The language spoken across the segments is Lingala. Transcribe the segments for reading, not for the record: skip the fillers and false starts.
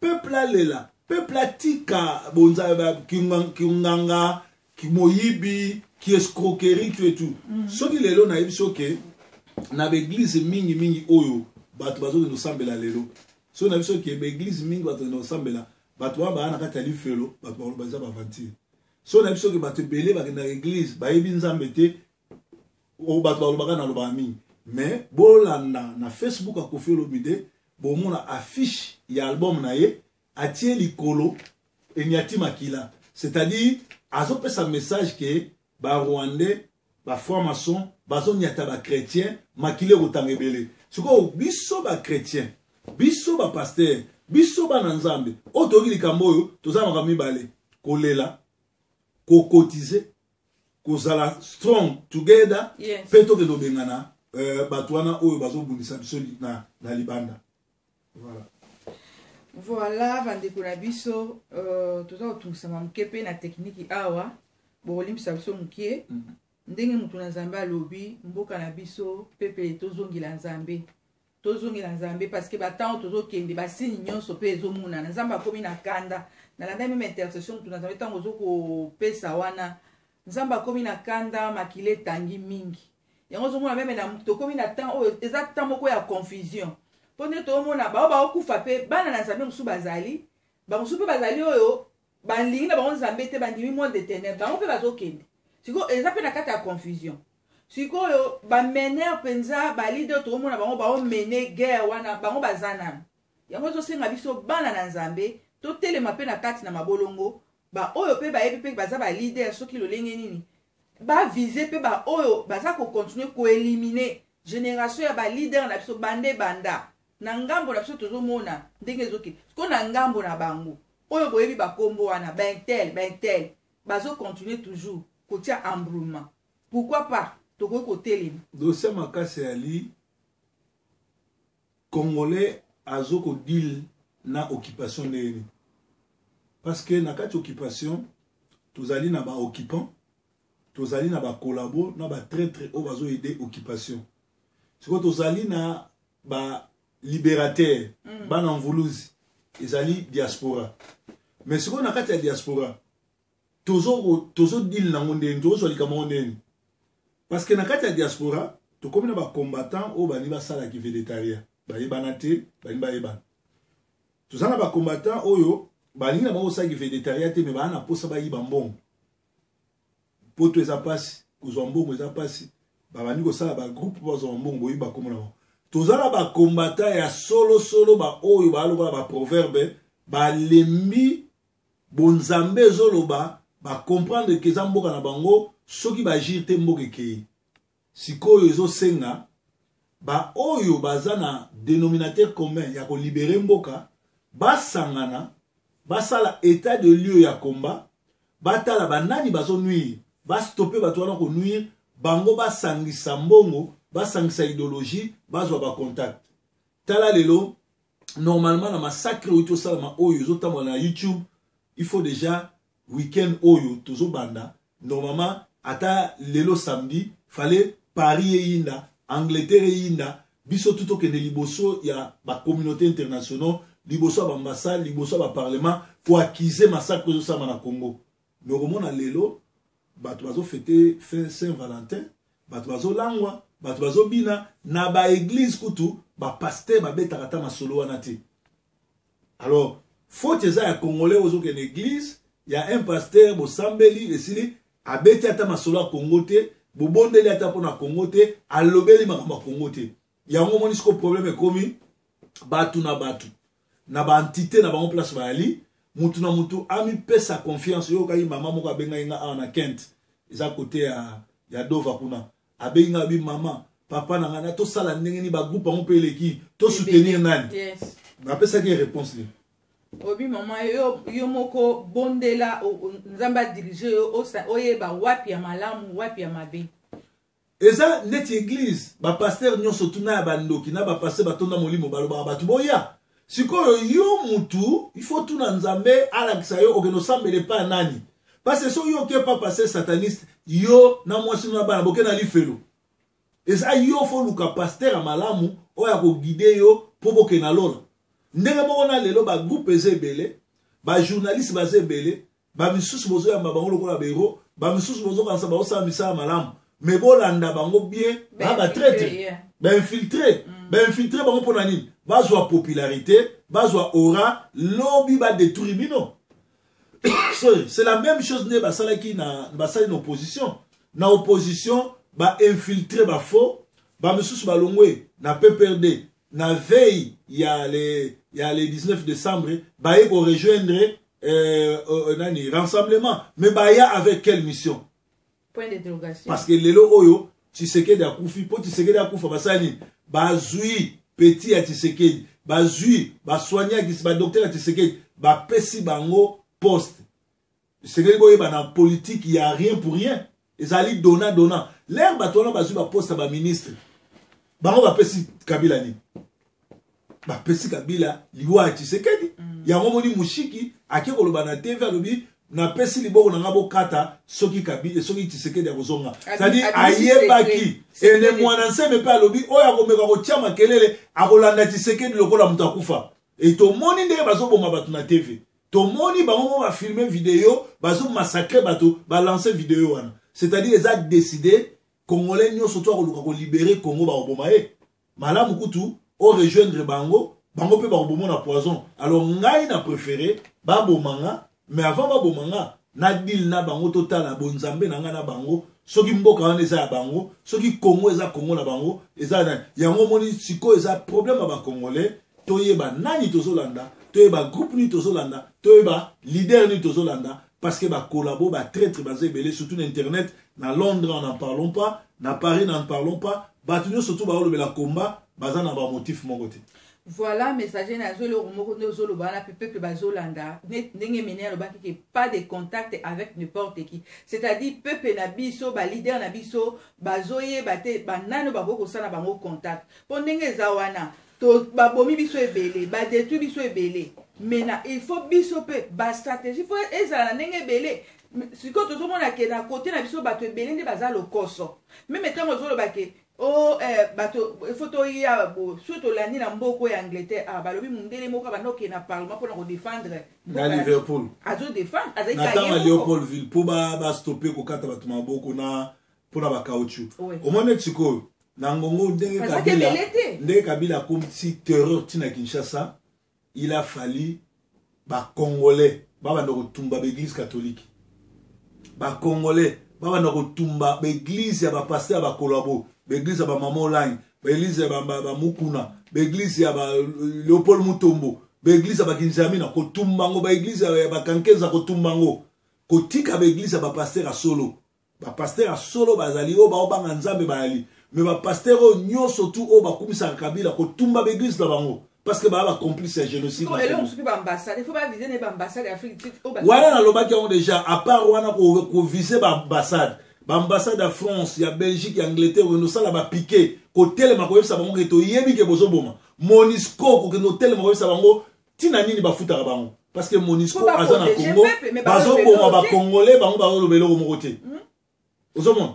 Peuple alela, peuple atika bonza kinganga, kimoyibi, ki escroquerie, tout et tout. Soki lelo nayebi soki na ba église mingi mingi oyo bato bazokende kosambela lelo, soki nayebi soki ba église mingi bato bakende kosambela, bato wana baya na kati ya lifelo, bato bakoloba eza baaventure. Soki nayebi soki bato ebele bakendaka église bayebi Nzambe te, oyo bato balobaka, nalobaka mingi, mais bolanda na Facebook ya Koffi Olomide, bomona affiche ya album na ye, atie likolo eniati makila, c'est-à-dire azopesa message ke Barwandais, bafranc-maçon bazoniata bachrétien, makila ekotanga ebele. Sikoyo biso bachrétien, biso bapasteur, biso bana Nzambe oyo toyoki likambo oyo, toza makambo mibale: kolela, kokotize, kozala strong together mpe tokende obengana bato wana oyo bazobundisa biso na libanda. Voilà. Voilà, bandeko na biso, toza kotungisama moke mpe na technique awa, bokolimbisa biso moke. Ndenge motu na Nzambe alobi, mboka na biso, peuple, tozongela Nzambe, tozongela Nzambe, parce que batango tozokende, basigne nyonso mpe ezomonana, Nzambe akomi na kanda. Nalanda même intercession motu na Nzambe ntango ozokopesa wana, Nzambe akomi na kanda, makila etangi mingi. Yango ozomona même na tokomi na temps oyo eza temps moko ya confusion, mpo nde toomona bao baokufa mpe bana na Nzambe mosusu bazali, bamosusu mpe bazali oyo balingi na bango Nzambe te, bandimi monde de ténèbre, bango mpe bazokende. Sikoyo eza mpe na kati ya confusion. Sikoyo bamener mpenza, baleader, tokomona bango baomene guerre wana, bango baza nanu. Yango ezosenga biso bana na Nzambe totelema mpe na kati na mabolongo. Baoyo mpe bayebi mpe baza baleader, soki lolenge nini bavise mpe baoyo baza kocontinue koéliminer génération ya baleader na biso. Bande banda na ngambo na biso, tozomona ndenge ezokende. Sikoyo na ngambo na bango oyo boyebi bakombo wana, baintel, baintel, bazocontinue toujours kotia embrouillement. Pourquoi pas tokoki kotelema? Dossier makasi yali Congolais azokodile na occupation ndenge nini? Parce que na kati occupation, tozali na baoccupant, tozali na bacollabo, na batraître oyo bazoaider occupation. Sikoyo tozali na balibérateur, bana mvuluzi, ezali diaspora. Mais sikoyo na kati ya diaspora tozodile nango ndeni? Tozozwa likambo yango ndeni? Parce que na kati ya diaspora tokomi na bacombattant oyo balingi basalaki vedettariat, bayebana te, balingi bayebana. Toza na bacombattant oyo balingi na bango kosalaki vedettariat te, mais baa na mposa bayiba mbongo. Poto eza mpasi, kozwa mbongo eza mpasi, babandi kosala bagroupe mpo bazwa mbongo, boyebi bakombo na bango. Toza na bacombattant ya solosolo, baoyo baa lokola baproverbe, balembi bonzambe, ezoloba bacomprendre ke eza mboka na bango, soki baagir te, mboka ekei. Sikoyo ezosenga baoyo baza na dénominateur commun ya kolibérer mboka basangana, basala état de lieu ya combat, batala banani bazonuire, bastope bato wana konuire bango, basangisa mbongo, basangisa idéologie, bazwa bacontact. Tala lelo, normalement na massacre oyo tosalama, oyo ezotambola na YouTube, il faut déjà week-end oyo tozobanda, normalement ata lelo samedi, fallait Paris eyinda, Angleterre eyinda, biso tu tokende liboso ya bacommunauté internationale, liboso ya baambassade, liboso ya baparlement, koaccuser massacre ezosalama na Congo. Mais okomona lelo bato bazofêter fin Saint Valentin, bato bazolangwa, bato bazobina na baéglise, kutu bapasteur babetaka ata masolo wana te. Alors faute eza ya Congolais. Ozokende église ya un pasteur, bosambeli, esili, abeti ata masolo ya Congo te, bobondeli ata mpona Congo te, alobeli makambo ya Congo te. Yango omoni siko problème ekomi bato na bato na baentité na bango, place bayali, mutu na mutu amipesa confiance. Oyokaki mama moko abengai nga awa na Kent, eza kote ya Dova kuna, abengi nga, abi: "Mama, papa na ngai, na tosala ndenge nini? Bagroupe yango mpe eleki, tosoutenir nani?" Napesaki ye réponse nini? Obi: "Mama, yo moko bondela Nzambe adirige yo, oyeba wapi ya malamu, wapi ya mabe." Eza neti église, bapasteur nyonso tuna ya bandoki na bapasteur batonda molimo, balobaka bato boya. Sikoyo yo mutu, il faut tuna Nzambe alakisa yo okende osambela epai ya nani, parce que soki yo oke pa pasteur sataniste, yo na mwasi no na bana boke na lifelo. Eza yo, faut luka pasteur ya malamu oyo akoguider yo mpo bokende na lola. Ndenge moko na lelo bagroupe eza ebele, bajournaliste baza ebele, bamisusu bozoyamba bango lokola bahéros, bamisusu bozokanisa baosala misala malamu, mais bolanda bango bien, ba batraître, bainfiltré, bainfiltré bango mpona nini? Bazwa popularité, bazwa aura, lobi badétruire bino. Sorry, c'est la même chose nde basalaki na basali na opposition. Na opposition bainfiltré, bafaux, bamisusu balongwe na PPRD na veille ya le 19 décembre, baye korejoindre nani, rassemblement. Mais baya avec quelle mission? Point d'interrogation. Parce que lelo oyo Tshisekedi akufi, mpo Tshisekedi akufa, basali nini? Bazwi petit ya Tshisekedi, bazwi basoignaki, badocteur ya Tshisekedi, bapesi bango poste. Esengeli boyeba, na politique ya rien pour rien, ezali donnant donnant. L'heure bato wana bazwi baposte ya baministre, bango bapesi Kabila nini? Bapesi Kabila liwa ya Tshisekedi. Yango moni Mushiki ake koloba na TV, alobi: "Napesi liboko na nga, bokata soki Kabila, soki Tshisekedi akozonga." C'est-à-dire ayebaki ene mwana nseme mpe alobi oyo akomeka kotia makelele akolanda Tshisekedi lokola moto akufa. E tomoni ndenge bazoboma bato na TV, tomoni bango mo bafilme video, bazomassacre bato, balance video wana. C'est-à-dire eza décidé, Congolais nyonso to akoluka kolibérer Congo, bakoboma ye. Malamu kutu orejoindre bango, bango mpe bakoboma na poison. Alors ngai na préféré baboma nga, mais avant baboma nga, na deal na bango, totala bonzambe na ngai na bango, soki mboka wana eza ya bango, soki Congo eza Congo na bango, eza nani. Yango omoni sikoyo eza problème ya bacongolais: toyeba nani tozolanda, toyeba groupe nini tozolanda, toyeba leader nini tozolanda, parce que bacollabo, batraître baza ebele, surtout na internet. Na Londres, n'en parlons pas, na Paris, n'en parlons pas. Bato nyonso to baolobela komba baza na bamotif moko te. Voilà, messager, nazo eloko moko nde ozoloba wana mpe peuple bazolanda ndenge mene alobaki ke pas de contact avec n'importe qui, c'est-à-dire peuple na biso, baleader na biso bazoyeba te banani bakoki kosala bango contact, mpo ndenge eza wana babomi biso ebele, badétruit biso ebele. Mais na il faut biso mpe bastratégie faut ezala na ndenge ebele. Sikoyo tozomona ke na kote na biso bato ebele nde baza lokoso. Même ntango ozoloba ke o bato il faut toya bo, soki tolandi na mboka ya Angleterre, ah, balobi mondele moko abanda okende na parlement mpona kodéfendre. Na Liverpool. Azodéfendre. Azali na ntango ya Léopoldville, mpo bastoppe kokata bato maboko na mpona bacaoutchouc. Omoni neti sikoyo na ngongo ndenge Kabila, ndenge Kabila akomisi terreur ntina Kinshasa, il a fallu bacongolais babanda kotumba baéglise catholique, bacongolais babanda kotumba baéglise ya bapasteur ya bacollabo, baéglise ya bamama Olangi, baéglise ya bamukuna, baéglise ya Léopold Mutombo, baéglise ya bakinzamina, kotumba yango, baéglise ya bakankeza, kotumba yango, kotika baéglise ya bapasteur ya solo. Bapasteur ya solo bazali oyo baobanga Nzambe bayali, mais bapasteur oyo nyonso tu oyo bakumisaka Kabila, kotumba baéglise na bango, parce que baya bacomplice ya génocide. Wana nalobaki yango déjà. À part wana, koviser baambassade, baambassade ya France, ya Belgique, ya Angleterre, okende osala bapiquet, kotelema koyebisa bango ke toyebi ke bozoboma. MONUSCO, kokende otelema koyebisa bango ntina nini bafutaka bango, parce que MONUSCO aza na Congo, bazoboma bacongolais, bango bazoloba eloko moko te. Ozomona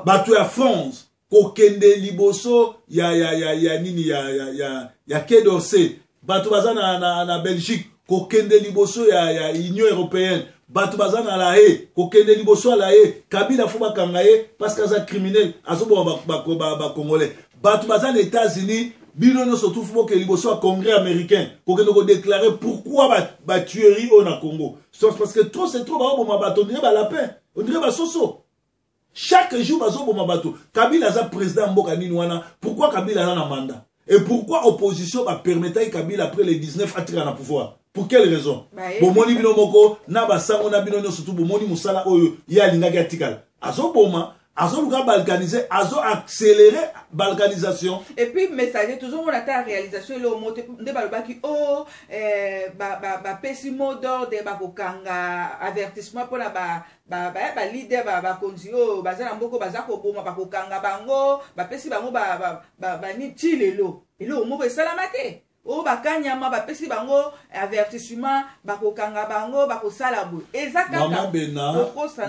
bato ya France kokende liboso ya nini, ya Quai d'Orsay, bato baza na Belgique kokende liboso ya Union européenne, bato baza na La Haye kokende liboso ya La Haye. Kabila faut bakanga ye parce que aza criminel, azoboma bacongolais. Bato baza na États-Unis, bino nyonso tu faut bokende liboso ya Congrès américain, kokende kodéclarer pourquoi batuerie oyo na Congo, parce que trop c'est trop. Baoboma bato, on dirait balapin, on dirait basoso, chaque jour bazoboma bato. Kabila aza président ya mboka nini wana? Pourquoi Kabila aza na mandat? Et pourquoi opposition bapermettaki Kabila après le 19 atika na pouvoir? Pour quelle raison? Bomoni bino moko na basango na bino nyonso tu, bomoni mosala oyo ye alingaki atikala, azoboma, azoluka balkaniser, azo accélérer balkanisation. Et puis messager, tozomona ata réalisation eloko moko te. Nde balobaki o bapesi mot d'ordre, bakokanga, avertissement mpona baleader, bakonzi oyo baza na mboka, baza koboma, bakokanga bango, bapesi bango bani. Ti lelo eloko moko esalama te. Oyo bakanyama, bapesi bango avertissement, bakokanga bango, bakosala boye, eza kaka kokosa.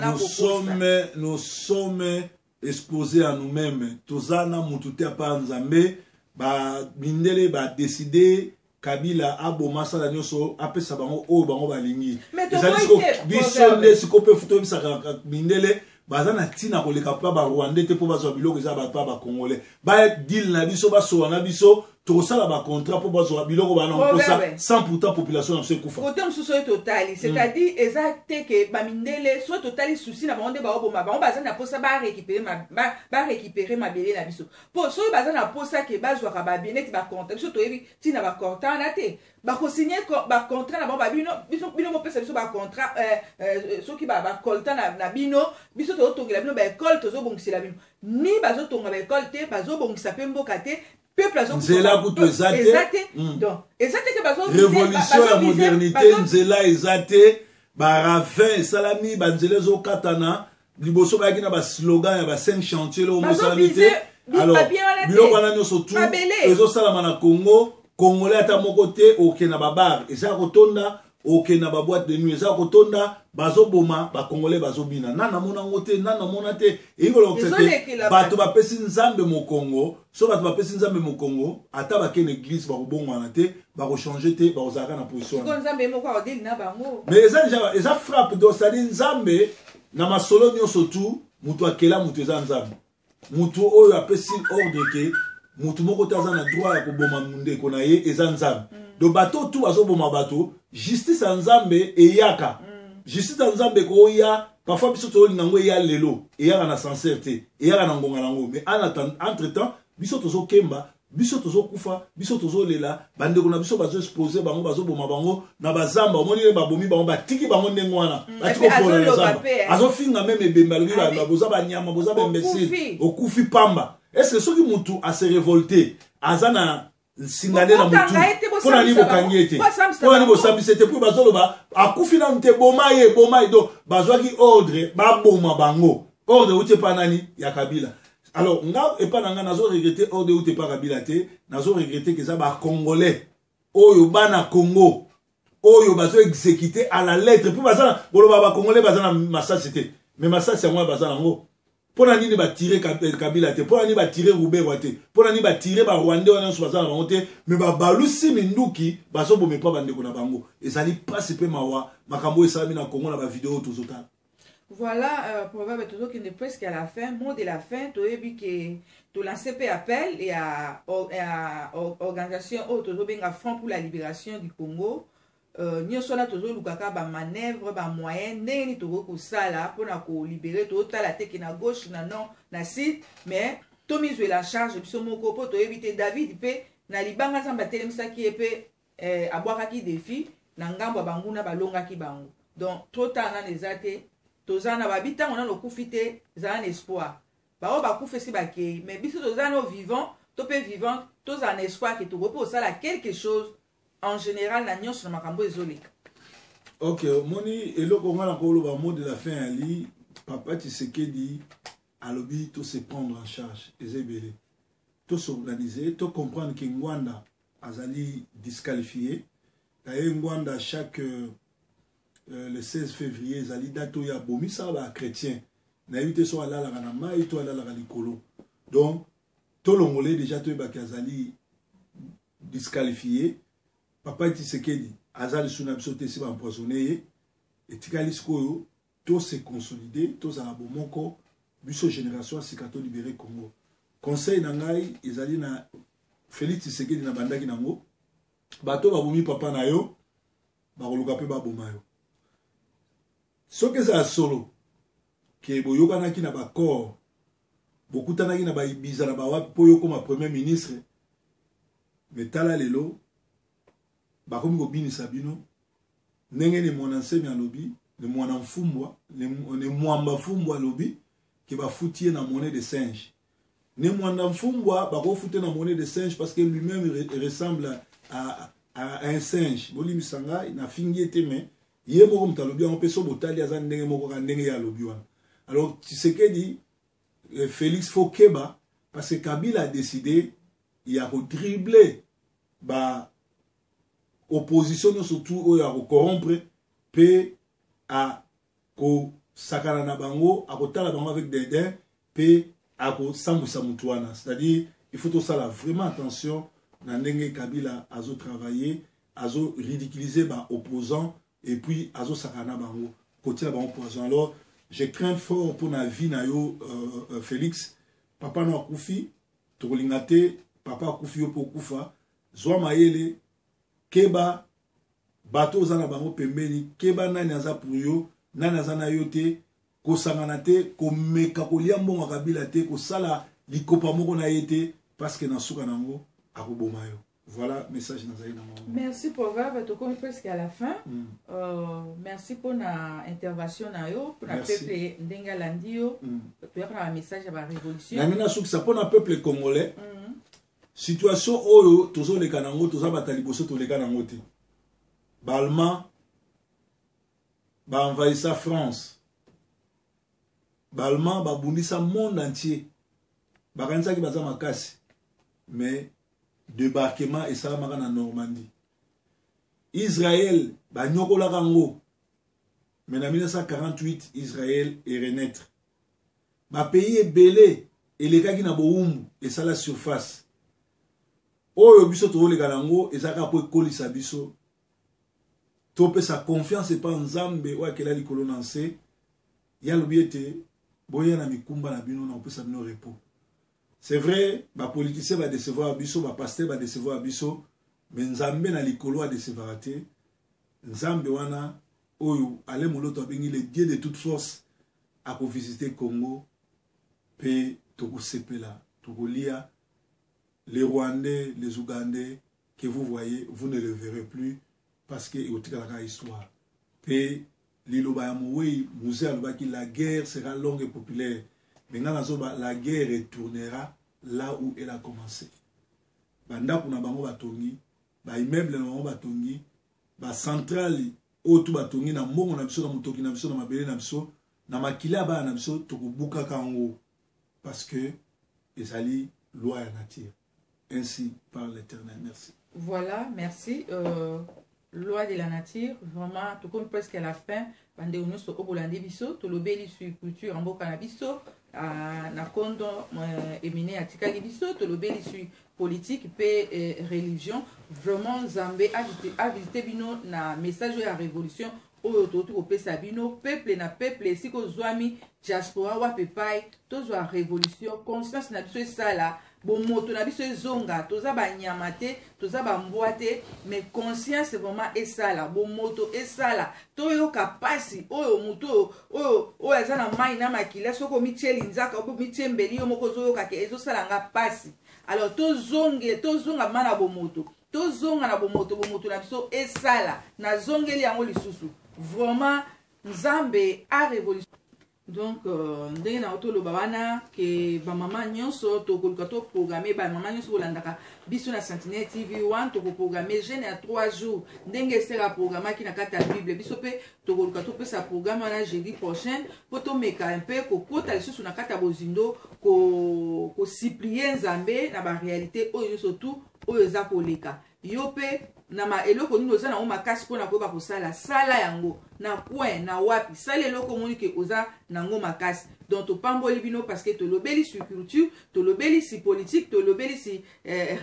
Nous sommes exposés à nous-mêmes. Toza na mutu te à part Nzambe. Bamindele badécider. Kabila aboma asala nyonso apesa bango oyo bango balingi. Ezali siko biso nde siko mpe futo oyebisaka mindele baza na ntina koleka mpa barwandais te mpo bazwa biloko eza bato ya bacongolais badeal na biso basola na biso tokosala bacontrat mpo bazwa biloko bana mposa sans pourtant population na biso ekufa. Kote mosusu oyo totali, c'est-à-dire eza te ke bamindele soki totali susi na bango nde baoboma bango, baza na mposa barécupere mabele na biso, mpo soki baza na mposa ke bazwaka babie neti bacontrat, biso toyebi ntina bacontrat wana te. Bakosigne bacontrat na bango, babino bino bopesa biso bacontrat, soki bacoltan na bino, biso tozotongela bino baekole, tozobongisela bino. Ni bazotonga baekole te, bazobongisa mpe mboka te, peuple nzela kutu eza te. Donc eza te ke bazo révolution ya modernité, nzela eza te, baravin esalami, banzela ezokatana. Liboso bayaki na baslogan ya ba 5 chantier loko mosalami te. Alors biloko wana nyonso tu ezosalama na Congo, Congolais ata moko te. Okende na babar, eza ya kotonda, okende na baboite de nuit, eza ya kotonda, bazoboma bacongolais, bazobina. Nani namona yango te, nani namona te. Eyi kolokisa te, bato bapesi Nzambe mokongo. So bato bapesi Nzambe mokongo, ata bakende église, bakobongwana te, bakochange te, bakozalaka na position. Mais eza déjà eza frappe. Donc c'est-à-dire Nzambe na masolo nyonso tu, moto akela moto eza Nzambe. Moto oyo apesi ordre ke moto moko te aza na droit ya koboma ndeko na ye eza Nzambe. Donc bato tu bazoboma bato, justice ya Nzambe eyaka. Justice ya Nzambe ekoya. Parfois biso tozolinga yango eya lelo, eyaka na sincere te, eyaka na ngonga nango. Mais entre temps biso tozokemba, biso tozokufa, biso tozolela bandeko na biso, bazoexpose bango, bazoboma bango na bazamba. Omoni ye babomi bango, batiki bango ndenge wana, batiki kopola na zamba. Azofinga meme ebembe, alobi boza banyama, boza baimbécile, okufi pamba. Est ce que soki mutu ase révolte, aza na nsinga nde na motu, mpo na nini bokangi ye te? Mpo na nini bosambisi ye te? Mpo bazoloba akufi nanu te, boma ye, boma ye. Donc bazwaki ordre baboma bango. Ordre euti epa nani? Ya Kabila. Alors nga epa na nga, nazo regrette ordre euti epa Kabila te. Nazo regrette ke eza bacongolais oyo, bana Congo oyo bazo exécute à la lettre. Mpo baza koloba bacongolais baza na masasi te, mais masasi yango baza nango. Mpo na nini batire Kabila te? Mpo na nini batire Ruberwa te? Mpo na nini batire barwandais wana nyonso baza na bango te? Me babalusi minduki, bazoboma epa bandeko na bango. Ezali mpasi mpe mawa makambo oyo esalami na Congo na bavideo oyo tozotala. Voilà, proverbe, tozokende presque à la fin. Mot de la fin. Toyebi ke tolance mpe appel ya organisation oyo tozobenga Front pour la libération du Congo. Nyonso wana tozolukaka bamanœuvre, bamoyen ndenge nini tokoki kosala mpona kolibere. Tozotala te ke na gauche, na nord, na sud, mais tomizwela charge biso moko, mpo toyebi te. David mpe na libanga Nzambe atelemisaki ye mpe abwakaki défi na ngambo ya banguna, balongaki bango. Donc trop tard nano eza te. Toza na babi ntango nano okufi te, ezala na espoir. Bango bakufa esi bakei, mais biso toza no vivant to mpe vivante, tozala na espoir ke tokoki mpe kosala quelque chose en général na nyonso na makambo ezoleka. Ok, omoni eloko nga na koloba, mot de la fin ali papa Tshisekedi alobi to se prendre en charge. Eza ebele, to s'organiser, to comprendre ke Ngwanda azali disqualifié. D'ailleurs Ngwanda, chaque le 16 février ezali date oyo abomisaka bachrétien. Nayebi te so alalaka na mai to alalaka likolo. Donc tolongole déjà, toyebaki azali disqualifié. Papa Tshisekedi aza lisusu na biso te, esi baempoisonne ye. Etikali sikoyo to se consolider, tozala bomoko, biso génération ya sika, tolibere Congo. Conseil na ngai ezali na Félix Tshisekedi, na bandaki nango: bato babomi papa na yo, bakoluka mpe baboma yo. Soki eza ya solo ke boyokanaki na bacor, bokutanaki na baibiza na bawapi mpo yo okoma premier ministre, me tala lelo bakomi kobinisa bino ndenge ne Mwana Nsemi alobi, ne Mwana Mfumbwa, ne Mwamba Mfumbwa alobi ke bafuti ye na monnaie de singe. Ne Mwanda Mfumbwa bakofuta na monnaie de singe parce que lui-même ressemble à un singe. Bolimbisa ngai, nafingi ye te, mais ye moko moto alobi yango. Mpe so botali, aza ndenge moko kaka ndenge ye alobi wana. Alors Tshisekedi, Félix, faut keba, parce que Kabila a décidé ya kodrible ba opposition nyonso tu oyo akocorrompre mpe akosakana na bango, akotala bango avec dédain mpe akosambwisa motu wana. C'est-à-dire il faut tosala vraiment attention. na ndenge Kabila azo travailler, azo ridiculiser ba opposants et puis azo sakana na bango, kotiela bango poison. Alors je crains fort pour na vie na yo Félix, papa no akufi, tokolinga te papa akufi yo po okufa. Zwa mayele, keba bato oza na bango pembeni, keba nani aza pour yo, nani aza na yo te, kosangana te, komeka kolia mbongo ya Kabila te, kosala likopa moko na ye te, parce que na suka nango akoboma yo. Voilà message nazali nango. Merci Proverbe, tokomi presque à la fin. Merci pour na intervention na yo, pour na peuple ndenge alandi yo. Toyaka na message ya ba révolution. Na mina sukisa pour na peuple congolais. Situation oyo tozoleka nango, toza bata liboso toleka nango te. Ba Allemand ba envahissa France. Ba Allemand ba bundisa monde entier. Bakanisaki baza makasi. Mais débarquement esalamaka na Normandie. Israël ba nyokolaka ngo. Mais na 1948 Israël est renaître. Ba pays ebele elekaki na bowumbu esala surface. Oyo biso toleka nango ezaka po ekolisa biso. Topesa confiance epa Nzambe oyo akela likolo na nse. Ya lobi ete boya na mikumba na bino na kopesa bino repos. C'est vrai, ba politiciens ba décevoir biso, ba pasteurs ba décevoir biso, mais Nzambe na likolo a décevoir te. Nzambe wana oyo Ale Moloto abengi le Dieu de toute force a ko visiter Congo pe tokosepela, tokolia. Les Rwandais, les Ougandais que vous voyez, vous ne le verrez plus parce que ekotikalaka histoire. Pe liloba ya Mowei, Mzee alobaki la guerre sera longue et populaire. Mais nga nazoba la guerre retournera là où elle a commencé. Ba ndako na bango batongi, ba immeuble na bango batongi, ba centrale oyo tu batongi na mbongo na biso, na motoki na biso, na mabele na biso, na makila ya bana na biso, tokobukaka yango parce que ezali loi ya nature. Ainsi par l'Éternel. Merci. Voilà, merci. Loi de la nature, vraiment, tout comme presque à la fin, bande nyonso oyo bolandi biso, tolobeli sur culture en mboka na biso, na kondo emine atikali biso, tolobeli sur politique pe religion. Vraiment, Nzambe a visité bino na message ya révolution oyo tokoki kopesa bino peuple na peuple esika ozwami diaspora wapi epai tozwa révolution, conscience na biso esala bomoto na biso ezonga, toza banyama te, toza bambwa te, mais conscience vraiment esala bomoto esala, toyoka pasi oyo moto oyo oyo aza na mai na makila, soki omitie linzaka omitie mbeli yo moko ozoyoka ke ezosala nga pasi. Alors tozonge, tozonga ma na bomoto, tozonga na bomoto, bomoto na biso esala, nazongeli yango lisusu. Vraiment Nzambe a révolution. Donc ndenge na toloba wana ke bamama nyonso tokoluka toprogramme, bamama nyonso kolandaka biso na Sentinelle TV 1, tokoprogramme jeûne ya 3 jours ndenge Esther aprogrammaki na kati ya Bible. Biso mpe tokoluka topesa programme wana jeudi prochain mpo tomeka mpe kokota lisusu na kati ya bozindo, kosupplier Nzambe na baréalité oyo nyonso tu oyo eza koleka. Yo mpe na ma eloko nini oza nango makasi mpona koyeba kosala, sala yango na coin na wapi, sala eloko omoni ke oza nango makasi. Donc topamboli bino parce que tolobeli sur culture, tolobeli si politique, tolobeli si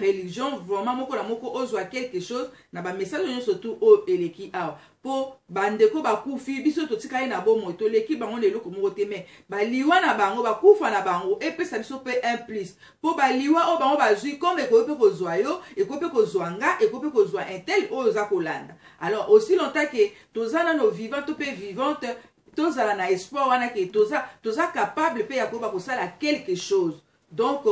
religion. Vraiment moko na moko ozwa quelque chose na bamessage nyonso tu oyo eleki awa, mpo bandeko bakufi, biso totikali na bomoi, toleki bango na eloko moko te, mais baliwa na bango, bakufa na bango epesa biso mpe un plus, mpo baliwa oyo bango bazwi comme ekoki mpe kozwa yo, ekoki mpe kozwa nga, ekoki mpe kozwa un tel oyo oza kolanda. Alors aussi longtemps ke toza nano vivant to mpe vivante, tozala na espoir wana ke toza capable mpe ya koyeba kosala quelque chose. Donc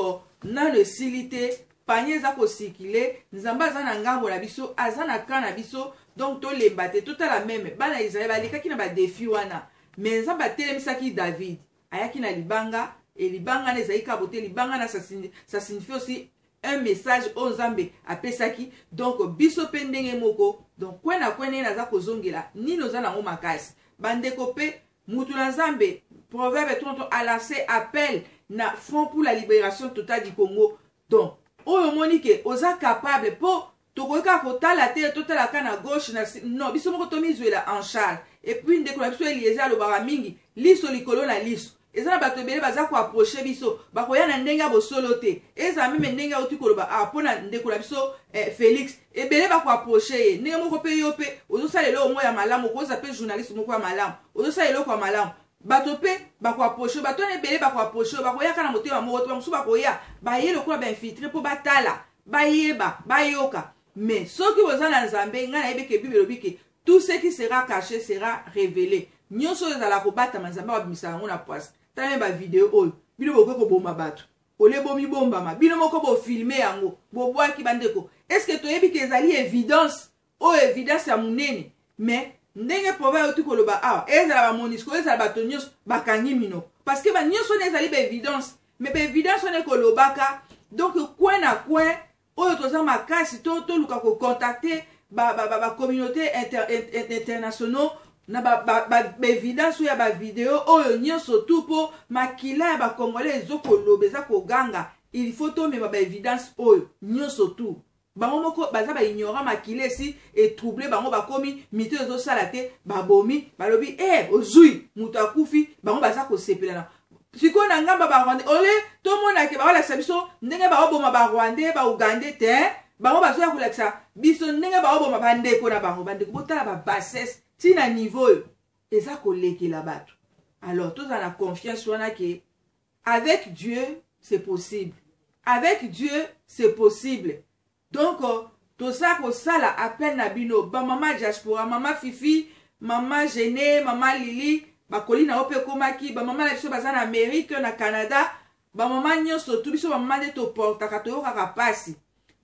nano esili te, panye eza kosikile, Nzambe aza na ngambo na biso, aza na camp na biso. Donc tolemba te, totala même bana Israele balekaki na badéfis wana, mais Nzambe atelemisaki David, ayaki na libanga e libanga na ezali kaka bote, libanga na ça signifie aussi un message oyo Nzambe apesaki. Donc biso mpe ndenge moko, donc kwe na kwe ndenge naza kozongela nini oza nango makasi, bandeko mpe mutu na Nzambe Proverbe 30 a lancé appel na Front pour la libération totale du Congo. Donc oyo omoni ke oza capable, mpo tokoki kaka kotala te, totala kaka na gauche na non, biso moko tomizwela en charge. Et puis ndeko na biso Eliezer alobaka mingi, liso likolo na liso. Eza na bato ebele baza koapproche biso, bakoya na ndenge ya bosolo te. Ezala meme ndenge auti koloba ah, mpo na ndeko na biso eh, Felix, ebele bakoapproche ye ndenge moko. Mpe yo mpe ozosala eloko moko ya malamu, okoza mpe journaliste moko ya malamu, ozosala eloko ya malamu, bato mpe bakoapproche. Bato wana ebele bakoapproche, bakoyaka na motema moko te. Bamosusu bakoya, baye lokola bainfiltré mpo batala, bayeba, bayoka. Mais soki boza na Nzambe, ngai nayebi ke Bible elobi ke tout ce qui sera caché sera révélé. Nyonso oyo ezala kobatama, Nzambe akobimisa yango na poise. Tala me bavideo oyo bino bokoki koboma bato ole bomibombama, bino moko bofilme yango, bobwaki. Bandeko, est-ce toyebi ke ezali évidence oyo, évidence ya monene? Mais ndenge proverbe euti koloba awa, ezala baMONUSCO, ezala bato nyonso, bakangi minoko parce que banyonso wana ezali baévidence. Mais baévidence wana ekolobaka. Donc coin na coin oyo toza makasi, to toluka kocontacte bacommunauté ba, ba, inter, internationaux na baévidence oyo ya bavideo oyo nyonso tu, mpo makila ya bacongolais ezokoloba, eza koganga. Il faut tomema baévidence oyo nyonso tu. Bango moko baza baignorant, makila esi etrouble bango, bakomi mito ezosala te. Babomi, balobi e ozwi moto akufi, bango baza kosepela na sikoyo na ngamba barwandais. Ole tomonake baolakisa biso ndenge baoboma barwandais, baugandais te, bango bazoya kolakisa biso ndenge baoboma bandeko na bango. Bandeko, botala babassesse ntina niveau oyo eza kolekela bato. Alors tozala na confiance wana ke avec Dieu c'est possible, avec Dieu c'est possible. Donc toza kosala appel na bino bamama diaspora, mama Fifi, mama Gene, mama Lili, bakoli na yo mpe ekomaki, bamama na biso baza na Amérique, na Canada, bamama nyonso tu. Biso bamama nde toportaka, toyokaka mpasi.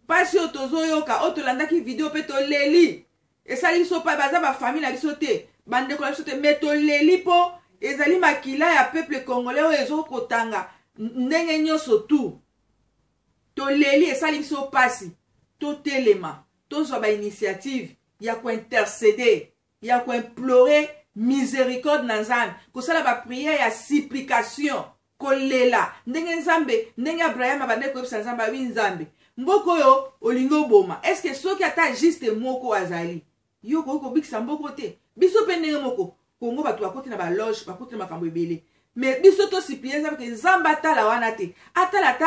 Mpasi oyo tozoyoka, oyo tolandaki video mpe toleli, esali biso pa. Baza bafamille na biso te, bandeko na biso te, mais toleli mpo ezali makila ya peuple congolais oyo ezokotanga ndenge nyonso tu. Toleli, esali biso mpasi. Totelema, tozwa bainitiative ya kointercéder, ya koimplorer miséricorde na Nzambe, kosala baprière ya supplication, kolela ndenge Nzambe, ndenge Abraham abandaki koyebisa Nzambe, abi: "Nzambe, mboka oyo olingi oboma, est-ce soki ata juste moko azali, yo okoki kobikisa mboka te?" Biso mpe ndenge moko, Kongo bato bakoti na baloge, bakoti na makambo ebele, mais biso tosupplier Nzambe ke Nzambe atala wana te, atala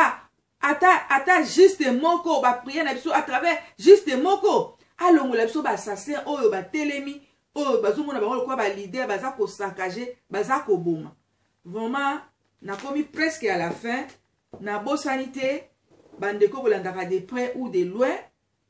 ata juste moko. Baprière na biso à travers juste moko, alongola biso baassassin oyo batelemi, oyo bazomona bango lokola baleader, baza kosaccager, baza koboma. Vraiment, nakomi presque à la fin. Nabosani te bandeko bolandaka de près ou de loin,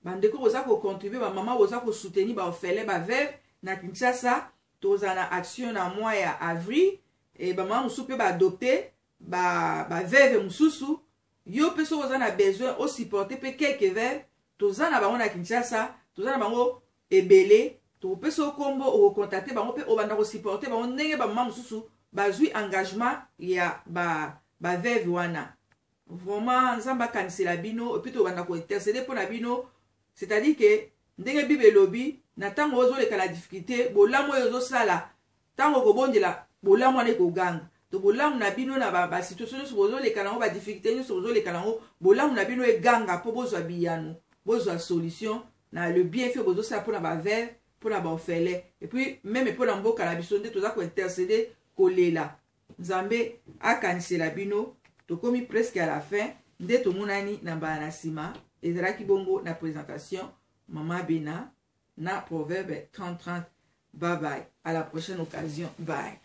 bandeko boza kocontribue, bamama boza kosoutenir baorphelin, baveuve na Kinshasa. Tozala na action na mois ya avril e bamama mosusu mpe baadopte baveuve mosusu. Yo mpe soki oza na besoin osupporte mpe quelques veuve, toza na bango na Kinshasa, toza na bango ebele. Tokopesa yo nkombo, okocontacte bango mpe obanda kosupporte bango ndenge bamama mosusu bazwi engagement ya baveuve ba wana. Vraiment, Nzambe akanisela bino, et puis tobanda kointercéder mpo na bino. C'est-à-dire ke ndenge Bible elobi, na ntango ozoleka na difficulté, bolamu oyo ozosala ntango okobondela, bolamu wana ekoganga. To bolamu na bino na basituation nyonso bozoleka nango, badifficulté nyonso bozoleka nango, bolamu na bino eganga mpo bozwa biyano, bozwa solution na le bienfait bozosala mpona baveuve, mpona baorphelin, et puis même mpona mboka na biso. Nde toza kointercéder, kolela, Nzambe akanisela bino. Tokomi presque à la fin. Nde tomonani na mbala na nsima. Ezalaki bongo na présentation mama Bena na Proverbe 30 30. Bye bye, à la prochaine occasion, bye.